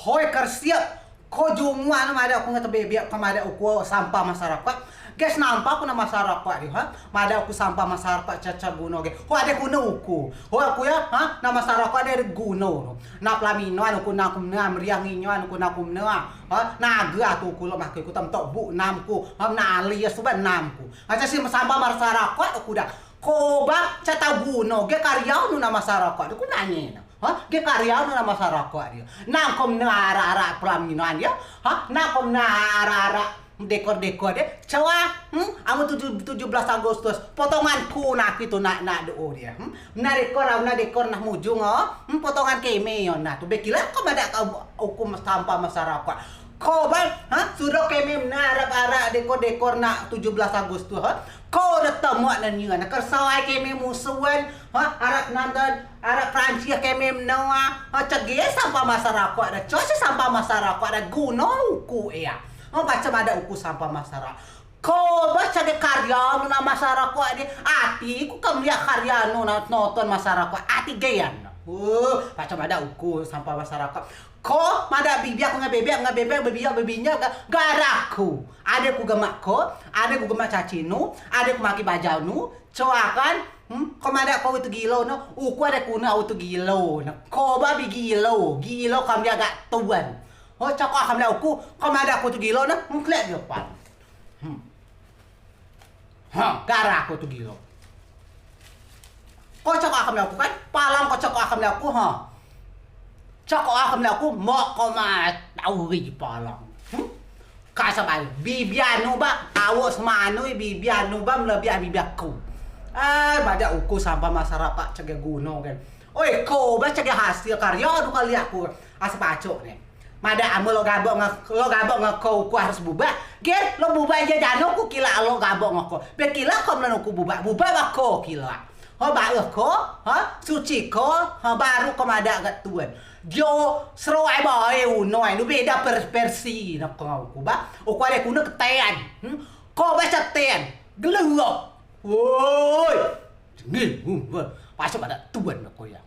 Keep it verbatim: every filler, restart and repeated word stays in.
Hoi, kersiap. Ko jumua ne madeak uku ngen tebebek, ko madeak uku sampah masyarakat. Ges, nampak uku ne masyarakat di, ha? Madeak uku sampah masyarakat, coa guno ge. Ho, ade guno uku. Ho, uku yo, ha? Ne masyarakat ade guno. Ne pelaminoan uku ne, uku menea, meriah nginyoan uku ne, uku menea. Ha? Nage atu uku lok makei uku temtok buk nam ku. Ha, ne alis suban nam ku. Ha, coa si sampah masyarakat uku da. Ko ba coa tau guno ge karya nu ne masyarakat. Uku nanye ne. Ha? Ge karya nu ne masyarakat dio. Nang ko menea arak-arak pelaminoan dio. Ha? Nang ko menea arak-arak dekor-dekor dio. Coa, hmm? Amen tujuh, tujuh belas Agustus, potongan ku nak itu nak, nak do o dio. Hmm? Nak dekor, nak dekor nak mujung, oh. Hmm? Potongan keme yo nak tu. Be kila ko madeak uku sampah masyarakat. Ko ba, ha? Sudo keme menea arak-arak dekor-dekor nak tujuh belas Agustus, ha? Ko de temok ne nien, kersai keme musuan, ha? Arak nandon, arak Perancis keme menea, ha? Coa ge sampah masyarakat da, coa si sampah masyarakat da guno uku ia. Ha, pacok madeak uku sampah masyarakat. Ko ba coa de karya nu ne masyarakat di, ati ku kemliak karya nu ne nonton masyarakat, ati gen. Uh, pacok madeak uku sampah masyarakat. Ko madeak bibia ku ngen bebek, ngen bebek, bebia, bebinyo, ga-, gara ku. Ade ku gemak ko, ade ku gemak caci nu, ade ku makei bajau nu, coa kan? Hmm? Ko madeak ko utu gilo ne, uku ade ku ne utu gilo ne. Ko ba bi gilo, gilo kemliak gak tuan. Ho, coa ko kemliak uku, ko madeak ku utu gilo ne, hmm, klek dio pan. Hmm. Ha, gara ko utu gilo. Ko coa ko kemliak uku kan? Palang ko coa ko kemliak uku, ha. Coa ko kemliak uku, mok ko ma tau ri palang. Hmm? Ka sabai, bibia nu ba, awok semanui bibia nu ba, melebiak bibia ku. Eh, madeak uku sampah masyarakat coa ge guno kan. Oi, ko ba coa ge hasil karya nu kemliak uku. Asa pacok ne. Madeak amen lok gabok ngen, lok gabok ngen ko uku harus bubak. Gen, lok bubak je jano ku kila lok gabok ngen ko. Be kila ko melen uku bubak, bubak ba ko kila. Ho, bae ko, ha, suci ko, ha, baru ko madeak gak tuan. Dio seroai bae unoi, nu beda per-, versi ne ko ngen uku ba. Uku ade ku ne ketean. Hmm? Ko ba coa ketean. Geluok. Woi. Jengih, hmm, woi. Pacok madeak tuan ne ko ya.